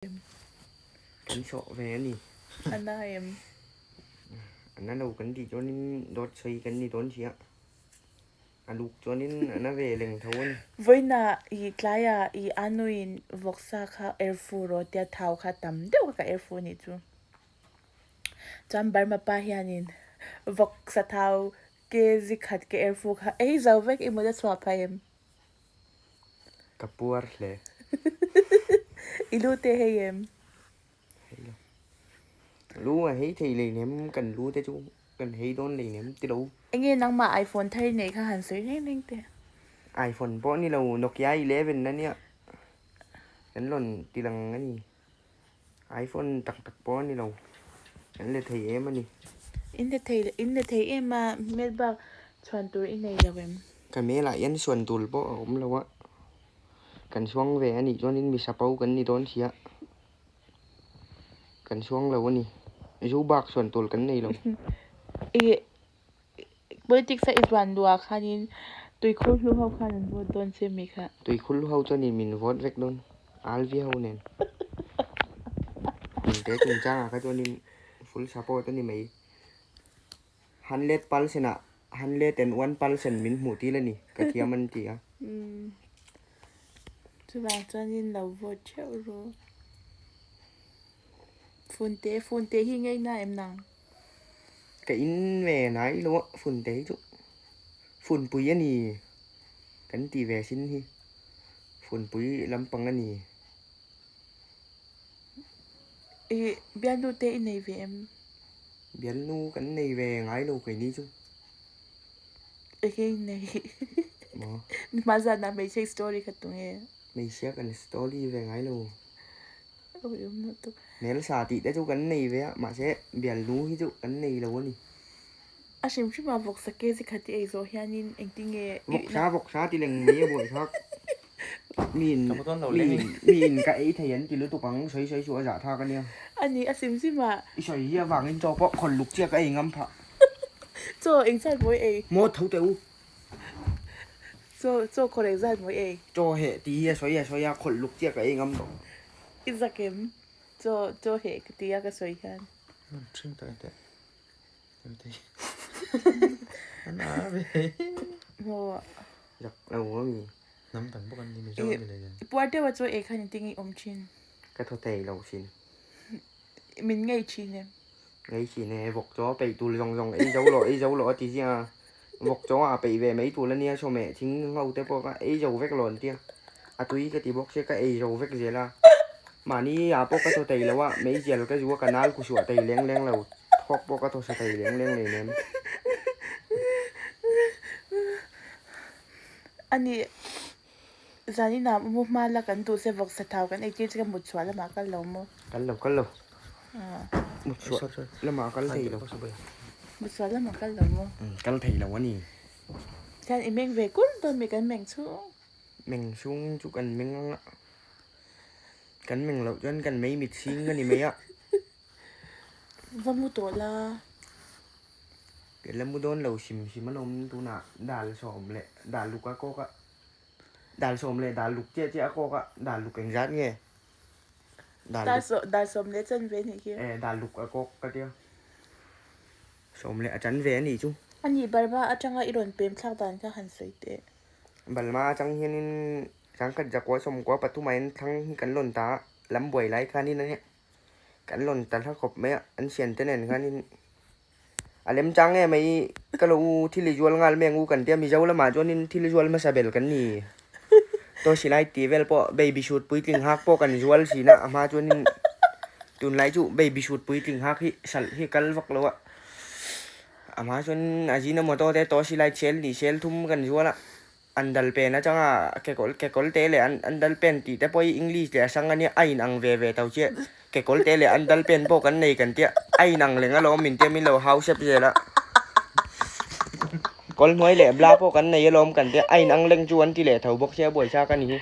Kan sawh ve a ni. A na em? A na lo kan tih chuanin dawt sawi kan ni dawn si a. A luk chuanin a na ve leng tho a ni. Vawiinah i tlaiah i anuin vawksa kha erfu rawh tia thau kha tam deuh kha ka erfu a nih chu. Chuan Burma pa hianin vawksa thau kg khat ka erfu kha ei zo vek i mut a chhuah phah em? Ka puar hle. I lu te hei em? Hei lo. Lu a hei thei lei nem kan lu te chu kan hei dawn lei nem ti lo. Enge nangmah iPhone thar i neih kha han sawi reng reng teh. iPhone pawh ni lo Nokia 11 ania kan rawn ti lang a ni. iPhone tak tak pawh a ni lo. Kan let thei em a ni. In let thei in let thei em a hmel bak chhuan tur i nei lo em? Ka hmelah hian suan tul pawh a awm lo a. Kan suang ve a nih chuanin mi sapo kan ni dawn sia. Kan suang lo a ni. Zu bak suan tul kan nei lo. I Politics a i zuan luah khanin tuikhur hlu ho khan an vote dawn che mi kha. Tuikhur hlu ho chuanin min vote vek dawn Alvi ho nen. Inte chungchangah kha chuanin full support a ni mai. Hundred percent ah 101% min hmuh til a ni ka thiam an ti a. Chuvang chuanin lo vote theuh ru. Funte funte hi ngaihna em nang? Ka in ve nai lo a funte hi chu funpui a ni kan ti ve sin hi funpui lampang a ni. I bialnu te i nei ve em? Bialnu kan nei ve ngai lo keini chu. Enge i nei? Maw? Hmazana hmeichhe story kha tunge? Hmeichhia kan story ve ngai lo. Hmelsa tih te chu kan nei ve a, mahse bialnu hi chu kan nei lo a ni. A hrim hrim a vawksa kg khat i ei zawh hianin engtin nge i Vawksa vawksa ti leng mai a buaithlak. Miin miin ka ei thei an ti lutuk ang sawi sawi chu a zah thlak a nia. A ni a hrim hrim a. I sawi hi avangin chaw pawh khawn luk chiah ka ei ngam phah. Chaw engzat mawi ei? Maw tho teh u. Chaw chaw khawlh engzat mawi ei? Chaw heh tih hi a sawi a sawi a, khawlh luk chiah ka ei ngam tawh. I zak em? Chaw chaw heh ka ti a ka sawi hian. Rawn ṭhing tawh teh. Teh An a ve. Maw. Zak lo a mi. Hnam dang bawk an ni Mizo a mi leh nen. I puar deuh a chaw ei khan engtin nge i awm ṭhin? Ka thaw thei lo thin. Min ngei ṭhin em? Ngei thin e, vawk chaw a peih tul zawng zawng ei zo loh ei zo loh a ti zia a, vawk chaw a peih ve mai tul a nia chawhmeh thing ho te pawh kha ei zo vek lo an tia, a tui ka ti bawk sia ka ei zo vek zel a, mahni ah pawh ka thaw thei lo a, meizial ka zu a ka nal ku suah thei leng leng lo, thawk pawh ka thaw sa thei leng leng nei nem. A nih Zaninah mu hma la kan duh se vawksa thau kan eitir chu ka mut chhuah lamah kal lo maw? Kal lo kal lo. Mut chhuah lamah kal thei lo. Mut chhuah lamah kal lo maw? Kal thei lo a ni. Chuan i meng ve kur dawn mi kan meng chhung. Meng chhung chu kan meng ang a. Kan meng loh chuan kan mei mit chhing a ni mai a. Va mu tawh la. Kan la mu dawn lo hrim hrim a lawm tunah dal sawm leh dal luk a kawk a. Dal sawm leh dal luk chiah chiah a kawk a, dal luk engzat nge? Dal luk. Dal sawm leh chan ve anih khi. E, dal luk a kawk ka tia. Sawm leh a chan ve anih chu. Anih Balma atanga i rawn pem thlak dan kha han sawi teh. Balma atang hianin sangkhat zakua sawmkua pathumah hian thlang hi kan lawn ta a, lam buai lai khanin ania kan lawn ta hla khawp mai a, an siante nen khanin A lem chang em mai ka lo u thil i zual nghal mai ang u kan tia Mizo lamah chuanin thil zual hmasa bel kan ni. Toh silai tih vel pawh baby shoot puitling hak pawh kan zual thin a, a hma chuanin tunlai chu baby shoot puitling hak hi hralh hi kal vak lo a. A hma chuan Ajinomoto te toh silai chel ni sel thum kan zual a. An dal pen atanga kekawr kekawr te leh an an dal pen tih te pawh hi English leh a hrang ania a inang ve ve tho chiah. Kekawr te leh an dal pen pawh kan nei kan tia a inang leng alawm min tia min lo hau sep zel a. Kawl hnuai leh bla pawh kan nei alawm kan tia a inang leng chu an ti leh tho bawk sia buaisa ka ni hi.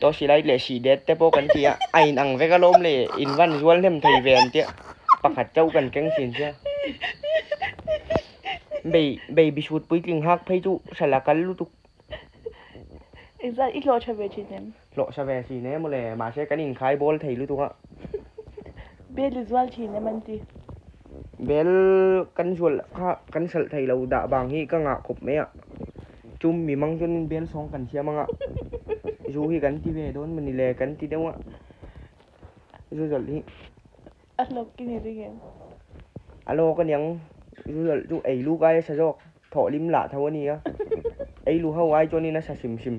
Toshilite leh sihdet te pawh kan ti a a inang vek alawm le in van zual hnem thei ve an tia pakhat chauh kan keng thin sia. Bei baby shoot puitling hak phei chu hral a kal lutuk. Engzat i hlawh tha ve thin em? Hlawh sa ve si ne mawle, mahse kan inkhai bawl thei lutuk a. Bel i zual thin em an ti. Bel kan zual kha kan hralh thei lo dah vang hi ka ngah khawp mai a, chum mi mang chuanin bel sawng kan siam anga zu hi kan ti ve dawn mawni le kan ti deuh a, zu zawlh hi. A hlawk i ni ring em? A lawk aniang, zu zawlh chu ei luk aia sa zawk. Thawhlim lah tho a ni a, ei lu ho ai chuanin a sa hrim hrim.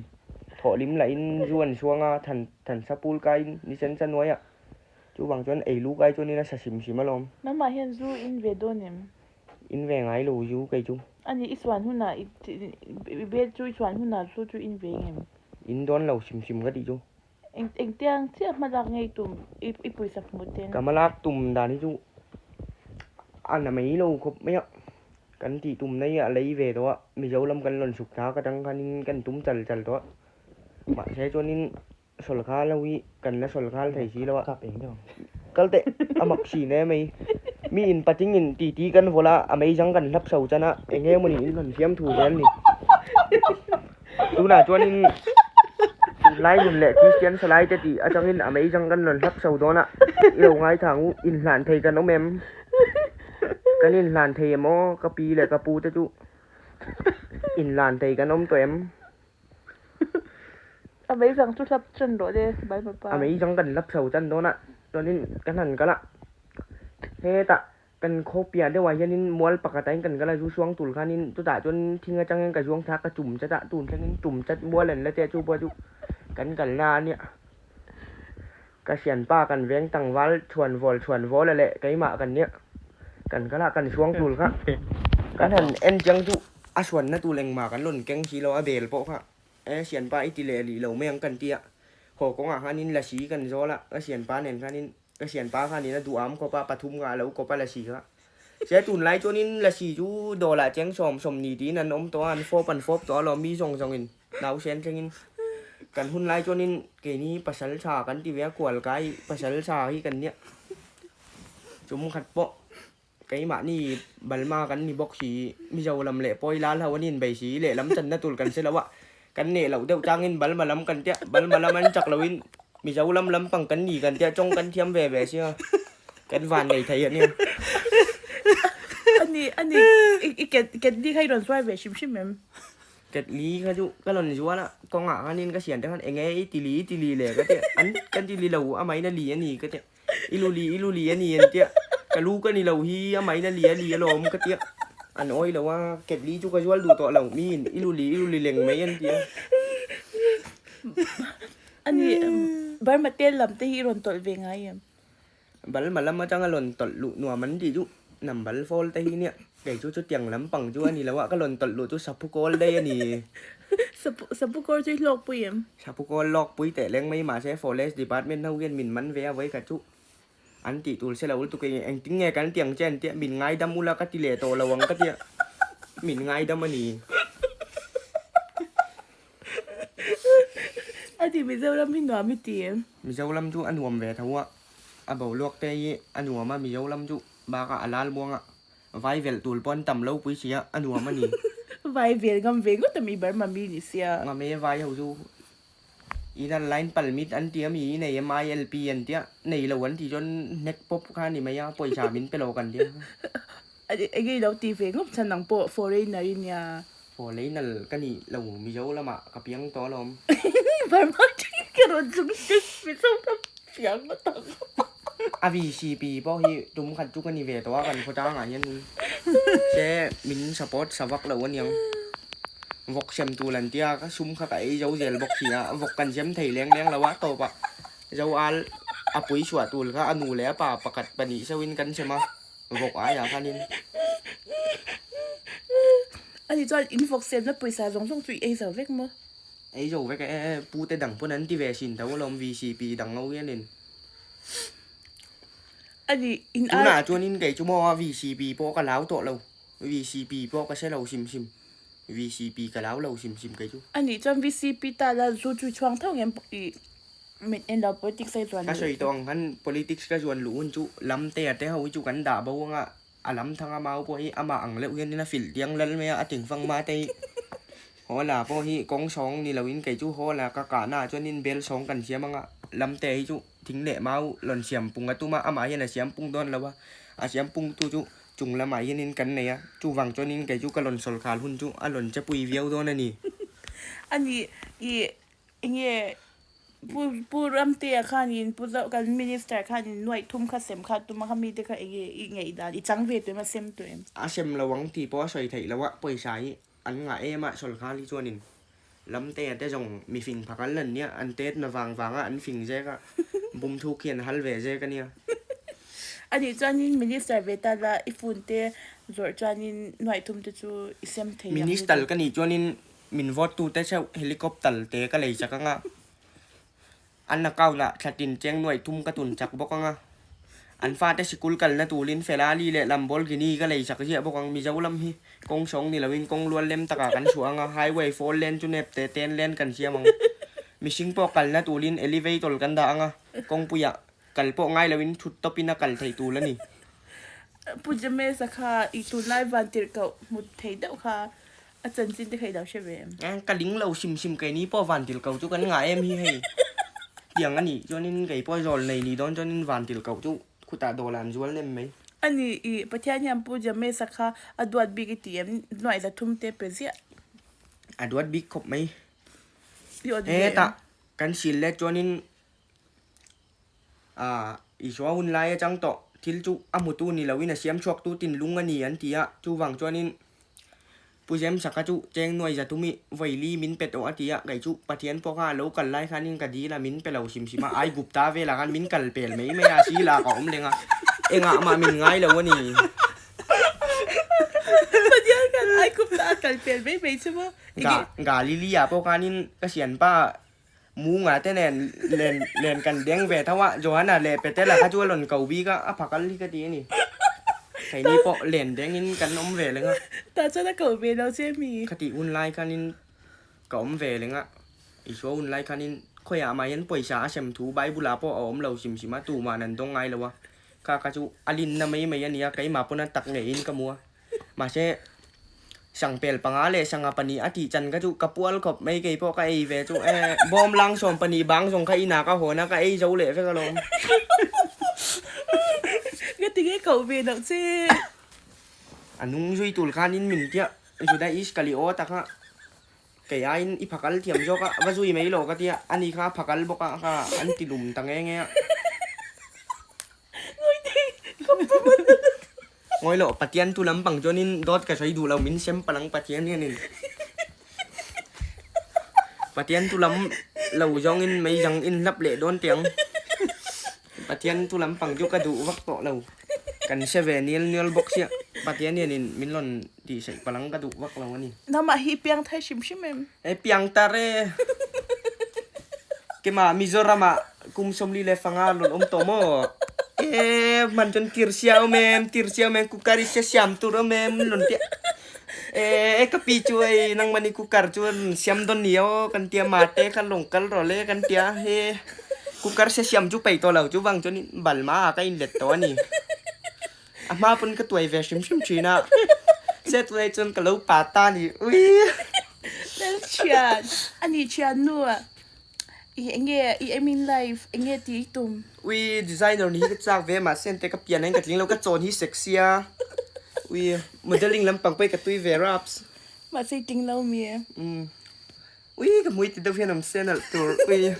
Thawhlim lahin zu an suang a, than than sa pul kaiin ni sen sa nuai a, chuvang chuan ei lu kai chuanin a sa hrim hrim alawm. Nangmah hian zu in ve dawn em? In ve ngai lo zu kei chu. A ni, i suan hunah i i bel chu i suan hunah zu chu in ve ngem? In dawn lo hrim hrim ka tih chu. Eng engtiang chiah hmalak ngei tum i i pawisa hmu ten? Ka hmalak tum dan hi chu a na mai lo khawp mai a, kan tih tum na hi a lei ve tawh a, Mizoram kan rawn suk thak atang khanin kan tum chal chal tawh a, mahse chuanin sawlkhal ho hi kan la sawlkhal thei si lo a, kal teh a mak si ne mai, mi in pating in titi kan vawlh a, a meizang kan hlap chho chan a, eng nge mawni in rawn fiam thu zel ni. Tunah chuanin tunlai nun leh Kristian salai te tih atangin a mei chang kan rawn hlap chho dawn a, i lo ngaithla ang u, inhlan thei kan awm em? Kan inhlan thei em aw ka pi leh ka pu te chu inhlan thei kan awm tawh em? A mei chang chu hlap chan rawh le bai mapa. A mei chang kan hlap chho chan dawn a, chuanin kan han kal a, hetah Kan khaw piah deuhah hianin mual pakhatah hian kan kal a, zu suang tur khanin chutah chuan thing atang hian ka zuang thla ka chum chat a, tun thlengin chum chat mual an la tia chu pawh chu kan kalna a nia. Ka hrianpa kan veng tlangval chhuan vawl chhuan vawl a leh keimah kan nia kan kal a, kan suang tur kha kan han en chiang chu a suanna tur engmah kan rawn keng si lo a bel pawh kha e hrianpa i ti leh rih lo mai ang kan ti a, haw kawngah khanin lasi kan zawl a, ka hrianpa nen khanin Ka sianpa khan in a duh am khawp a, pathum kha a lo kawp a lasi kha. Sia tunlai chuanin lasi chu dawlah cheng sawm sawm ni tiin an awm tawh a, an fawp an fawp tawh alawm mi zawng zawngin nausen thlengin. Kan hun lai chuanin keini pasal tha kan ti ve a, kual kai pasal tha hi kan nia. Chum khat pawh keimahni Balma kan ni bawk si, Mizoram leh Pawilal ho an inbei si, lehlam channa tur kan hre lo a, kan neh loh deuh changin Balma lam kan tia, Balma lam an chak loin Mizoram lampang kan ni kan tia, tawng kan thiam ve ve sia, kan van nei thei a nia. Ani, ani, i ket, ket li kha i rawn zuar ve hrim hrim em? Ket li kha chu ka rawn zuar a, kawngah khanin ka sian te khan enge i ti li, i ti li le ka tia, an kan ti li lo, amahin a li a ni ka tia. I lu li, i lu li a ni an tia, ka lu ka ni lo hi a main a li a li alawm ka tia, an awi lo a, ket li chu ka zual duh tawh lo, miin i lu li, i lu li leng mai an tia. A ni, Burma tel lam te hi i rawn tawlh ve ngai em? Balma lam atanga rawn tawlh luh nuam an tih chu Nambal fall te hi nia, kei chu chutiang lampang chu a ni lo a, ka rawn tawlh luh chu Saphu kawl daih a ni. Saphu kawl chu i hlawkpui em? Saphu kawl lawkpui teh leng mai mahse Forest Department ho hian min man ve a vawi khat chu an tih tur se lo lutuk e, engtin nge kan ti ang che an tia min ngaidam ula ka ti leh tawh lo ang ka tia min ngaidam a ni. A ti Mizoram hi nuam i ti em? Mizoram chu a nuam ve tho a, a boruak te hi a nuam a Mizoram chu bakah a lal muang a. Vai velh tul pawn tam lo pui sia a nuam a ni. Vai vel ngam ve ngawt a mi Burma mi ni sia. Ngam e vai ho chu inner line palmit an tia mi nei em ILP an tia nei lo an tih chuan hnek pawp kha a ni mai a pawisa min pe lo kan tia. Enge i lo ti ve ngawt chhan ang pawh foreigner i nia. Foreigner ka nih lo Mizo lamah ka piang tawh alawm. Burma tih ka rawn chung Mizo ka piang ngawt ang. A VCP pawh hi tum khat chu ka ni ve tawh a kan khawtangah hian se min support sa vak lo aniang. Vawk sem tur an tia ka sum kha ka ei zo zel bawk si a, vawk kan sem thei leng leng lo a tawp ah zo al a pui chhuah tur kha a nu leh a pa pakhat pahnih seuhin kan sem a vawk aiah khanin. Ani chuan in vawk semna pawisa zawng zawng chu i ei zo vek maw? Ei zo vek e, pute dang pawn an ti ve sin tho alawm VCP dang ho hianin. Ani in ai. Tunah chuanin kei chu maw VCP pawh ka lau tawh lo, VCP pawh ka hre lo hrim hrim, VCP ka lau lo hrim hrim kei chu. Ani chuan VCP ta la zu chu chhuang tho ngem i min en lo politics a i zuan Ka sawi tawh ang khan politics ka zuan luh hun chu lam te a te ho hi chu kan dah bo anga a lam thanga mau pawh hi amah ang leuh hianin a filh tiang lal mai a, a tingfang hma te hi. Haw la pawh hi kawng sawng ni loin kei chu haw la ka kahna ah chuanin bel sawng kan siam anga lam te hi chu thing leh mau rawn siam pung a tum a, amah hian a siam pung dawn lo a, a siam pung tu chu chung lamah hianin kan nei a, chuvang chuanin kei chu ka rawn sawl khal hun chu a rawn che pui viau dawn a ni. A nih ih Enge Pu Pu Ramtea khanin Pu Zo kan Minister khanin nuaih thum kha sem kha tuma kha mite kha enge i ngaih dan i chang ve tuem a sem tuem. A sem lo ang tih pawh a sawi theih loh a, pawisa hi an ngah em a sawlkhal hi chuanin Lamtea te zawng mi fing phak an lan nia, an tet na vang vang a an fing zek a, bum thuk hi an hal ve zek a nia. Anih chuanin Minister ve ta la i phone te zawrh chuanin nuaih thum te chu i sem thei ang. Minister ka nih chuanin Min vote tute theuh helicopter te ka lei chak anga, an account ah thla tin cheng nuaih thum ka tun chak bawk anga, an fate sikul kalna turin Ferrari leh Lamborghini ka lei chak ziah bawk ang. Mizo lam hi kawng sawng ni loin kawng lual lem takah kan chhuah anga, highway four lane chu nep te ten lane kan siam ang. Mihring pawh kalna turin elevator kan dah anga, kawngpuiah kal pawh ngai loin thut tawpin a kal theih tur a ni. Pu Jamesa kha i tunlai van tirh koh hmu thei deuh kha A chanchin te kha i lo hre ve em? Eng ka ling lo hrim hrim keini pawh vantil ko chu kan ngah em hi hei. Tiang a nih chuanin kei pawh zawl nei ni dawn chuanin vantil ko chu khutah dawla an zual nem mai. A ni i Pathian hian Pu Jamesa kha a duat bik i ti em? Nuaih za thum te pe ziah. A duat bik khawp mai. I awt ve em? Hetah kan sil let chuanin Ah, Isua hun lai atang tawh thil chu a hmutu ni loin a siam chhuaktu tinlung a ni an ti a, chuvang chuanin Pu Zemsaka chu cheng nuai za tumi vawi li min pe tawh a ti a, kei chu Pathian pawh kha a lo kal lai khanin ka dil a, min pe lo hrim hrim a, Aigupta velah khan min kal pel mai mai a, sila ka awm leng a, engah mah min ngai lo a ni. Pathian khan Aigupta a kal pel mai mai chu maw? Ga, Galilea pawh khanin ka sianpa Munga te nen len len kan deng ve tho a, Johanna leh Petela kha chu a rawn ko bik a, a phakal hi ka ti a ni. Keini pawh len dengin kan awm ve leng a. Tah chuan a ko ve lo che mi? Ka tih hun lai khanin ka awm ve leng a, Isua hun lai khanin khawiah mah hian pawisa a sem thu Bible ah pawh a awm lo hrim hrim a, tuma'n an dawng ngai lo a. Kha kha chu a linna mai mai a nia, keimah pawn a tak ngeiin ka hmu a. Mahse, Sangpel panga leh sanga pahnih a tih chan kha chu ka pual khawp mai kei pawh ka ei ve chu e bawm lang sawm pahnih bang zawng kha inah ka hawn a ka ei zo leh vek alawm. Ka ti nge koh ve loh che. A nung zui tul khanin min tia Juda Iskaliota kha kei aiin i phakal thiam zawk a va zui mai lo ka tia ani kha a phakal bawk a kha an ti lum ta nge nge a. Ngawi loh Pathian tu lampang chuanin dawt ka sawi duh lo min sem palang Pathian hianin Pathian tu lam lo zawngin mei zang in hlap leh dawn teh ang Pathian tu lampang chu ka duh vak tawh lo kan hre ve nial nial bawk sia Pathian hianin min rawn tih saih palang ka duh vak lo a ni. Nangmah hi i piang thar hrim hrim em? E piang tar e. Kema Mizoram ah kum sawmli leh fanga rawn awm tawh maw? E hman chuan tirhsia awm em, tirhsia awm em, cooker i hre siam tur awm em rawn tia. E ka pi chu hei nangmahni cooker chu rawn siam dawn ni aw kan tia mate kha lawng kal rawh le kan tia he cooker hre siam chu peih tawh lo chuvang chuan balma ah ka inlet tawh a ni. A hma pawn ka tuai ve hrim hrim thin a, se tunah chuan ka lo pa ta ni ui. Lal thian, a ni thian nu a, i enge i aim in life enge tih i tum? Ui designer ni hi ka chak ve mahse ente ka pian ah hian ka tling lo ka chawn hi sexy a, ui modelling lampang pawh hi ka tui ve raps. Mahse i tling lo mi? Umm. Ui ka hmui ti deuh hian awm se nalh tur ui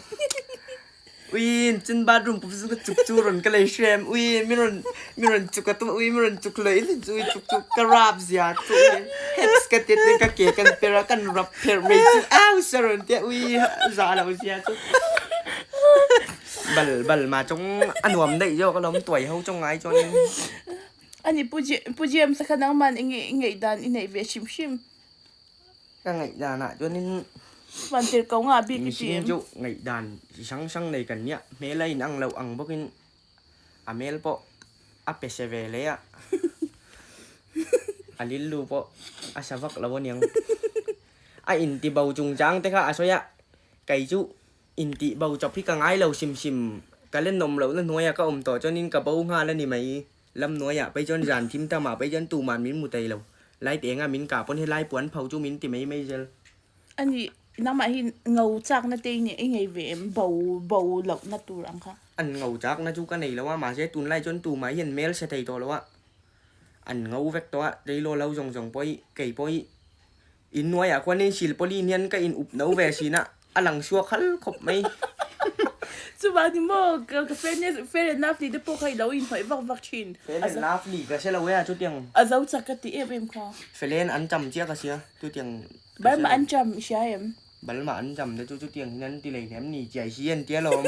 ui chin bathroom pawh chu ka chuk chu rawn ka lei hrem ui mi rawn mi rawn chuk a tum ui mi rawn chuk leh in chu ui chuk chu ka rap zia chu ui heps ka ti te ka ke kan per a kan rap pherh mai chu au sa rawn tia ui za lo zia chu bal bal ma chawng a nuam daih zawk alawm tuai ho chawng ngai chuanin. Ani Pu Pu James a kha nangman enge i ngaihdan i neih ve hrim hrim. Ka ngaihdan ah chuanin Vantir ko nga bik i ti mihring chu ngaihdan chi hrang hrang nei kan nia, hmel a inang loh ang bawkin a hmel pawh a pe se ve hle a, a lillu pawh a sa vak lo aniang. A inti bo chungchang te kha a sawi a, kei chu intih bo chawp hi ka ngai lo hrim hrim, ka la nawm lohna hnuaiah ka awm tawh chuanin ka bo nghal a ni mai. Lam hnuaiah phei chuan zan thim tamah phei chuan tuman min hmu thei lo. Light enga min kah pawn helai puan pho chu min ti mai mai zel. Ani nangmah hi ngo chakna te i ngei ve em? Bo bo lohna tur ang kha. An ngo chakna chu ka nei lo a, mahse tunlai chuan tumah hian hmel hre thei tawh lo a, an ngo vek tawh a, tleirawl ho zawng zawng pawh hi kei pawh hi innuaiah khuanin silpawlin hian ka in up no ve sin a, a lang chhuak hal khawp mai. Chuvang ni maw ka fairness fair and lovely te pawh kha i lo inhnawih vak vak thin. Fair and lovely ka hre lo e a chutiang. A zo chak ka ti em em kha. Felen an cham chiah ka sia chutiang. Balma an cham i hria em? Balma an cham te chu chutiang hian an ti lei hnem ni chiai hi an tia lawm.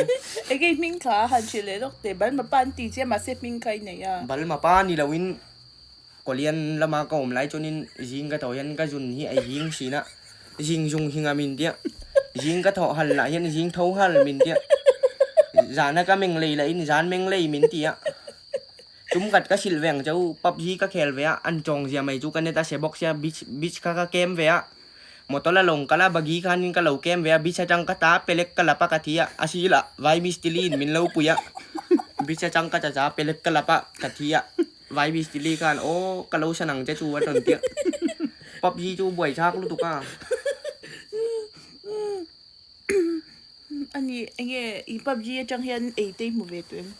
Enge hming kha a han hrilh leh lawk teh. Balma pa an ti che mahse hming kha i nei a. Balma pa ni loin Kawlian lama ka awm lai chuanin zing ka thaw hian ka zun hi a hing thin a, zing zung hing a min tia. Zing ka thawh hal lah hian zing tho hal min tia. Zana ka meng lei lahin zan meng lei min ti a. Tum khat ka hrilh ve ang che u, PUBG ka khel ve a, an tawng zia mai chu ka net a se bawk sia, beach beach kha ka kem ve a, motor la lawng kal a, buggy khanin ka lo kem ve a, beach atang ka ta pelek ka lap a ka thi a, a si lah vai mistili in min lo pui a, beach atang ka ta ta pelek ka lap a ka thi a, vai mistili khan aw ka lo san ang che chu a rawn ti a, PUBG chu buai thlak lutuk a. Ani enge i PUBG atang hian ei te i hmu ve tawh em?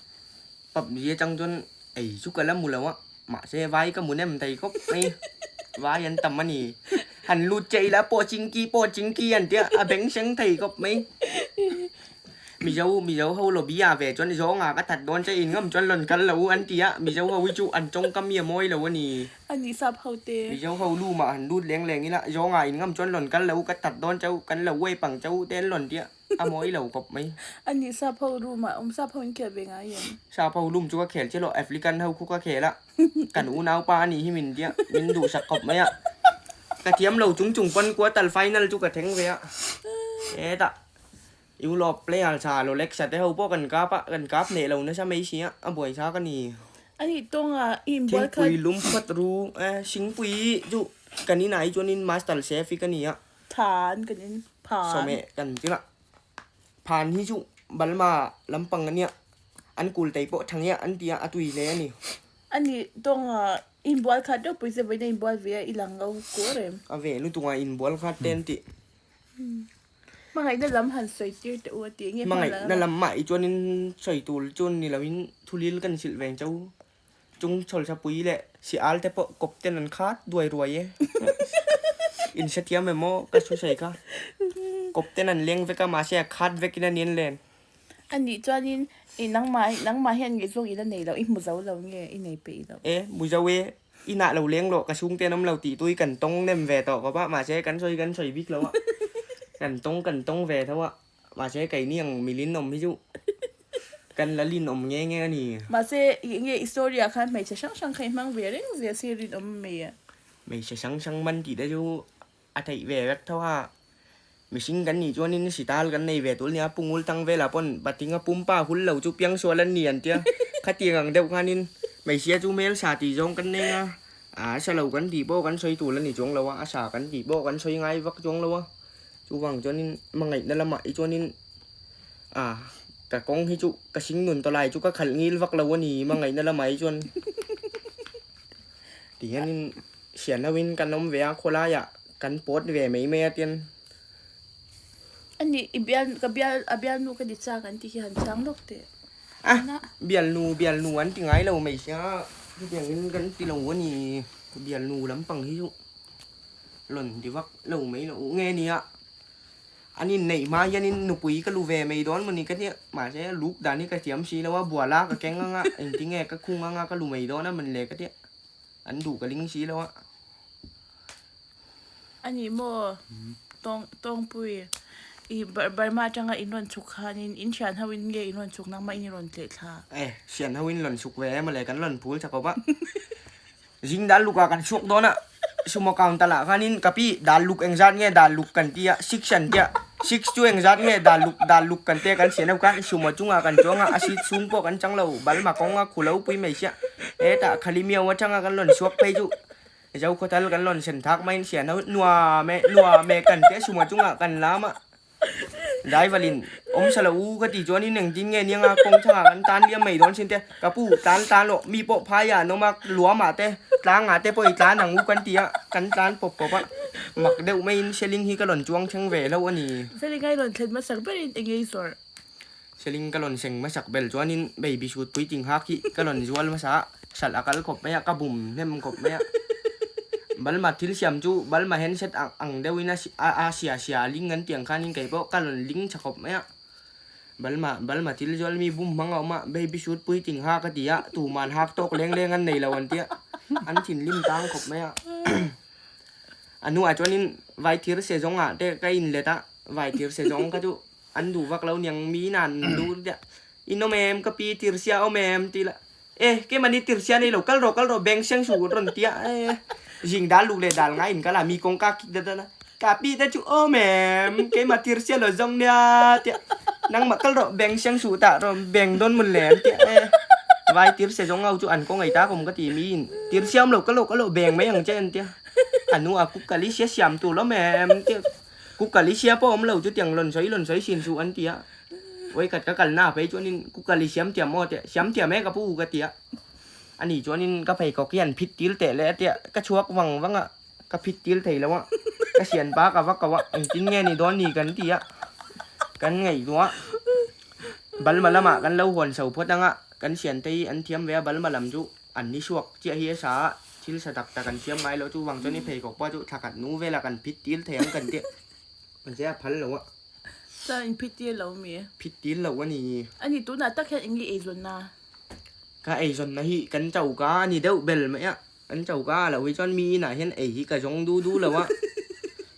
PUBG atang chuan ei chu ka la mu lo a, mahse vai ka mu nem thei khawp mai, vai an tam a ni. Han lut che ila pawh chingki pawh chingki an tia a beng seng thei khawp mai. Mizo Mizo ho lobby ah ve chuan zawnga ka that dawn che in ngam chuan rawn kal lo an ti a, Mizo ho hi chu an tawngkam hi a mawi lo a ni. A ni sap ho te. Mizo ho lu mah han lut leng leng ila zawnga in ngam chuan rawn kal lo ka that dawn che u, kan lo uai pang che u te an rawn tia. A mawi lo kawp mai. A nih sap ho room ah awm sap ho in khel ve ngai em? Sap ho room chu ka khel chiah lo, African ho khu ka khel a, kan unaupa a nih hi min tia, min duhsak khawp mai a. Ka thiam lo chung chung pawn quarter final chu ka thleng ve a. Hetah Europe player tha Rolex-a te ho pawh kan kap a, kan kap hneh lo nasa mai si a, a buaithlak a ni. A nih tawnga i inbual khat. Thingpui lum phawt ru e, Singpui chu kan inah hi chuanin master chef hi ka ni a. Phan kan in phan. Sawmeh kan ti lah. Phan hi chu Balma lampang a nia. An kul tei pawh tha nge an ti a, a tui hle a ni. A nih tawng a inbual khat deuh pawisa vawiin a inbual ve a i lang lo kur em? A ve lutuk a inbual khat te an tih. Hmangaihna lam han sawi tir teh u a ti. Enge hmangaihna lam mah i chuanin sawi tur chu ni loin thulil kan hrilh veng chau. Chung chhawlchhapui leh si al te pawh kawp ten an khat duai ruai e. In hrethiam em aw ka thu sawi kha. Kawp ten an leng vek a mahse a khat vek in a ni an len. A nih chuanin i nangmah nangmah hian ngaihzawng i la nei lo i hmu zo lo nge i nei peih lo. E hmu zo e inah lo leng rawh ka chhungte an awm lo tih tui kan tawng nem ve tawh khawp a mahse kan sawi kan sawi bik lo a kan tawng kan tawng ve tho a. Mahse keini ang milin awm hi chu kan la linawm nge nge a ni. Mahse ih nge i story ah khan hmeichhe hrang hrang kha i hmang ve reng zel si rinawm mai a. Hmeichhe hrang hrang man tih te chu a theih ve vek tho a. Mihring kan nih chuanin sital kan nei ve tul nia, pungul tang velah pawn patinga pumpa hul lo chu piangsual an ni an tia. Khatiang ang deuh khanin hmeichhia chu hmel sa tih zawng kan nei a, a sa lo kan tih pawh kan sawi tul a ni chuang lo a, a sa kan tih pawh kan sawi ngai vak chuang lo a. Chuvang chuanin hmangaihna lamah hi chuanin ah ka kawng hi chu ka hring nun tawh lai chu ka khalh ngil vak lo a ni hmangaihna lamah hi chuan ti hianin hrian hoin kan awm ve a khawlaiah kan pawt ve mai mai a tian. A nih i bial ka bial a bialnu ka ni chak an tih hi han chang lawk teh. A bialnu bialnu an ti ngai lo mai sia chutiangin kan ti lo a ni bialnu lampang hi chu. Rawn ti vak lo mai lo nge nia an inneih hma hianin nupui ka lu ve mai dawn mawni ka tia mahse luk dan hi ka thiam si lo a buala ka keng anga engtinge ka khung anga ka lu mai dawn a mawni le ka tia an duh ka ling si lo a. A ni maw tawng tawngpui i Burma atanga in rawn chhuk khanin in thian ho in nge in rawn chhuk nangmah in i rawn tleh thla? E thian ho in rawn chhuk ve emaw le kan rawn phul chak awp a. Zing dal luk ah kan chhuak dawn a, sumo counter ah khanin ka pi dal luk engzat nge dal luk kan ti a, six an tia, six chu engzat nge dal luk dal luk kan tia kan sian deuh khan sumo chungah kan chuang a, a seat chhung pawh kan chang lo, balma kawng a khulo pui mai sia, hetah khali miau atanga kan rawn chhuak phei chu zo khawthal kan rawn sen thak maiin sian ho nuam e nuam e kan tia sumo chungah kan lam a. Driver in awm sa lo u ka tih chuanin engtin nge nia nga kawng chhangah kan tan liam mai dawn sin te ka pu tlan tan loh mi pawh phai ah an awm a luam ah te tlang ah te pawh i tlan ang u kan ti a kan tlan pawp pawp a mak deuh maiin Seling hi ka rawn chuang thleng ve hlauh a ni. Seling a i rawn thlen hmasak berin eng nge i zawrh? Seling ka rawn seng hmasak bel chuanin baby suit puitling hak hi ka rawn zual hmasa a hralh a kal khawp mai a ka bum hnem khawp mai a Balma thil siam chu Balma handset ang deuhin a a sia sia a ling an tih ang khanin kei pawh ka rawn ling tha khawp mai a Balma Balma thil zual mi bum hmang a awm a baby suit puitling hak a ti a tuman hak tawk leng leng an nei lo an tia an thinlim tang khawp mai a a hnuah chuanin vai thir se zawngah te ka inlet a vai thir se zawng kha chu An duh vak lo niang mi in an duh tia in awm em ka pi tirsia awm em ti la e keimahni tirsia nei lo kal rawh kal rawh bank seng su rawn tia e zing dal luk leh dal ngai in kal a mi kawngka kik dat dat a ka pi te chu awm em keimah tirsia lo zawng nia tia nangmah kal rawh bank seng su tah rawn bank dawn mawn le an tia e vai tirsia zawng ho chu an kawng ei tak awm ka ti mi in tirsia awm lo kal rawh kal rawh bank mai ang che an tia a nu a kukali sia siam tur awm em tia. Kukalisia pawh awm lo chu tiang lawn sawi lawn sawi sin suh an ti a, vawikhat ka kalna ah phei chuanin Kukali siam thiam maw tia, siam thiam e ka pu ka ti a, ani chuanin ka pheikhawk hi an phit til teh leh a tia, ka chhuak vang vang a, ka phit til thei lo a, ka sian pa ka va ko a, engtin nge ni dawn ni kan ti a, kan ngaihtuah a, Balma lamah kan lo hawn chho phawt ang a, kan siante hi an thiam ve a, Balma lam chu. An ni suak chiah hi a sa a, thil sa tak tak an siam ngai loh chuvang chuan i pheikhawk pawh chu thla khat nu velah kan phit til thei ang kan tih mahse a phal lo a. Chuan in phit til lo mi? Phit til lo a ni. A ni tunah tak hian eng nge eizawnna? Ka eizawnna hi kan choka a ni deuh bel mai a, kan choka ah loh hi chuan mi inah hian ei hi ka zawng du du lo a,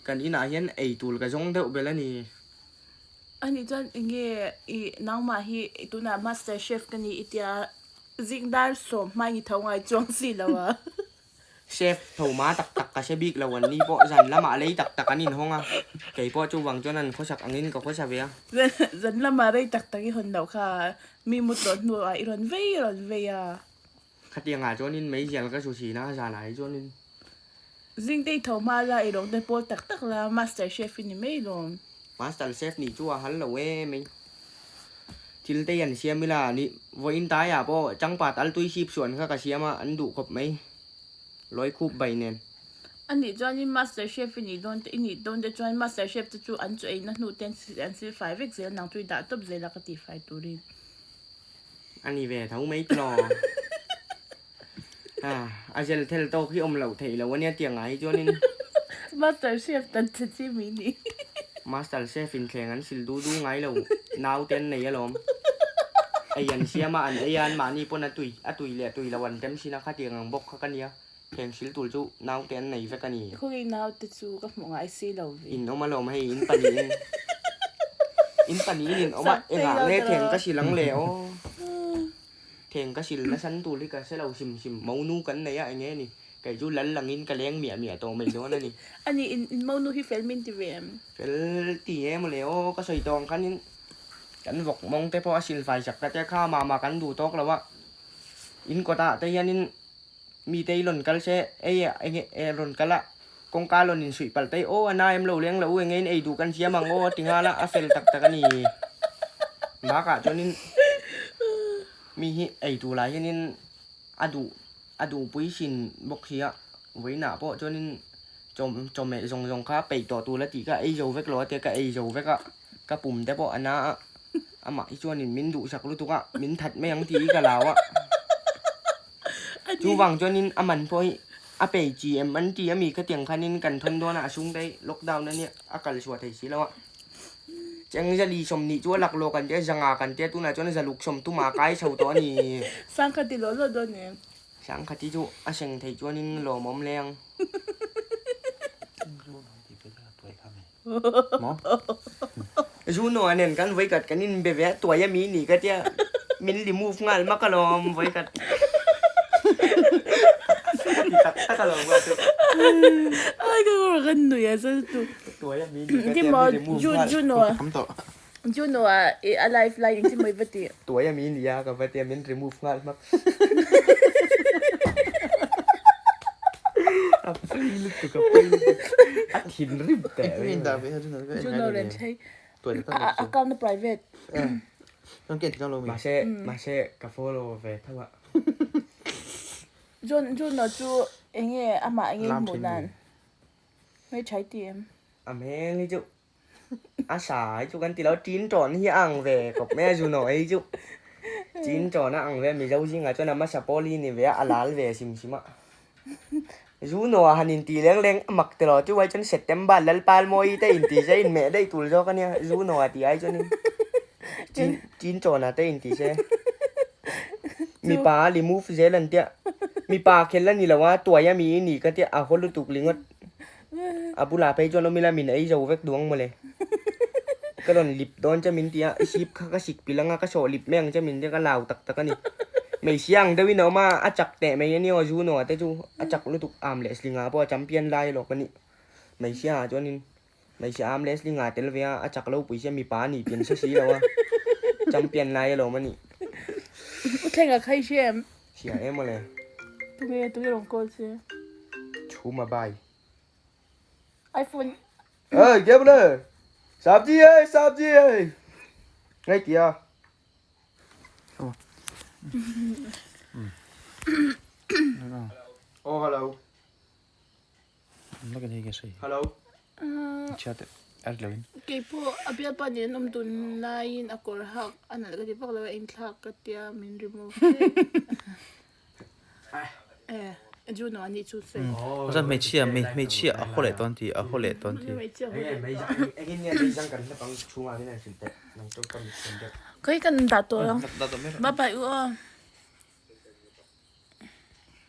kan inah hian ei tur ka zawng deuh bel a ni. A nih chuan eng nge i nangmah hi tunah master chef ka ni i tia Zing dar sawm hmai ni tho ngai chuang si lo a. Chef tho ma tak tak ka hre bik lo an ni pawh zan lamah lei tak tak an inhawng a, kei pawh chuvang chuan an khawsak angin ka khawsa ve a. Zan lamah rei tak tak i hawn loh kha mi mut tawh hnuah i rawn vei i rawn vei a. Khatiangah chuanin meizial ka su thin a, zanah hi chuanin. Zing te i tho hma la i rawng te pawl tak tak la master chef i ni mai lawm. Master chef nih chu a hal lo em ei. Thil te hi an siam ila ni vawiin taiah pawh changpat al tui sip suan kha ka siam a an duh khawp mai lawi khup bai nen. A nih chuanin master chef i nih dawn te i nih dawn te chuan master chef te chu an chu eina hnu te an sil fai vek zel nang chu i dah tawp zel a ka tih fai turin. A ni ve tho mai tlaw. A zel thel tawk hi awm loh theih loh ania tiang ah hi chuanin. Master chef tan che chi mi ni. Master chef in thleng an sil du du ngai lo nau te an nei alawm. Ei an siam a an ei a an mahni pawn a tui a tui leh tui lo an tem sin a khatiang ang bawk kha ka nia thleng sil tur chu nau te an nei vek a ni. Khawngaih nau te chu ka hmuh ngai si lo ve. In awm alawm hei in pahnihin in pahnihin in awm a engah nge thleng ka sil ang le aw. Theng ka sil nasa tur hi ka hre lo hrim hrim, monu kan nei a enge ni, kei chu lal langin ka leng miah miah tawh mai dawn a ni. A ni, in monu hi fel min ti ve em? Fel ti nge mawle aw, ka sawi tawh ang khanin kan vawk mawng te pawh a sil fai chak ta te kha mah mah kan duh tawk lo a, in kawtah te hianin mite i rawn kal se ei enge rawn kal a, kawngka rawn insuih palh te aw a na em lo leng lo u enge in ei duh kan siam ang aw a ti nghal a, a fel tak tak a ni. Bakah chuanin mi hi ei tur lah hianin a duh a duhpui hrin bawk si a, vawiinah pawh chuanin chaw chawhmeh zawng zawng kha peih tawh tur la tih kha ei zo vek lo a tia ka ei zo vek a, ka pum te pawh a na a, amah hi chuanin min duhsak lutuk a, min that mai ang tih hi ka lau a. Chuvang chuanin a man pawh hi a pei chi em an ti a mi khatiang khanin kan thawn dawn a, a sung daih lockdown a nia a kal chhuah thei si lo a. Cheng zali sawmhnih chu a lak lawk an tia zanga kan tia tunah chuan zaluk sawm tuma kai chho tawh a ni. Sangkhati lawh lawh dawn em? Sangkhati chu a seng theih chuanin lawmawm hle ang. Juno a nen kan vawikhat kan inbe ve a tuai a mi ni ka tia min remove nghal mak alawm vawikhat a ti tak tak alawm ka chu. Ai ka kawr kan nui a sal tu. Tuai a mi ni ka tia min remove nghal. Juno Juno a a life lai engtin maw i va tih. Tuai a mi ni a ka va tia min remove nghal mak. A pawi lutuk a pawi lutuk a thinrim teh. Juno ren thlei. Tuai tak tak A account na private. Chuan ken thil lo mi. Mahse mahse ka follow ve tho a. Jun Juno chu enge amah enge hmuh dan. Hmeichhai ti em? A hmel hi chu a sa hi chu kan ti lo tin tawn hi a ang ve khawp mai a Juno hi chu tin tawn a ang ve a Mizo zingah chuan a hmasa pawl hi ni ve a a lal ve hrim hrim a. Juno ah han inti leng leng a mak tilo chu ai chuan September Lalpalmawi te inti se inmeh daih tur zawk a nia Juno ah tih ai chuanin chin chin chawn ah te inti se mipa a remove zel an tia mipa khel a ni lo a tuai a mi i ni ka tia a haw lutuk ringawt a bulah phei chuan awm ila min ei zo vek duang mawle ka rawn lip dawn che min ti a i sip kha ka sik pilh anga ka sawh lip mai ang che min tia ka lau tak tak a ni hmeichhia ang deuhin a awm a a chak teh mai a nia aw Juno ah te chu a chak lutuk am leh slinga pawh a champion lai alawm a nih hmeichhia ah chuanin hmeichhia am leh slinga tel ve a a chak lo pui sia mipa a nih pian hre si lo a champion lai alawm a nih. U Thlenga kha i hria em? Hria em awle. Tunge tunge rawn call che? Chhuma bai. iPhone. Ê, ghép lên. Sạp gì ơi, sạp gì ơi. Ngay kìa. Oh, hello. Hello. Keipawh a bialpa nen an awm dun laiin a kawr hak a nalh ka ti vak lo a inthlak ka tia min remove daih. Eh, Juno a nih chu sawi. Chuan hmeichhia hmeichhia a haw leh dawn tih a haw leh dawn tih. Khawi kan dah tawh ang. Bye bye u aw.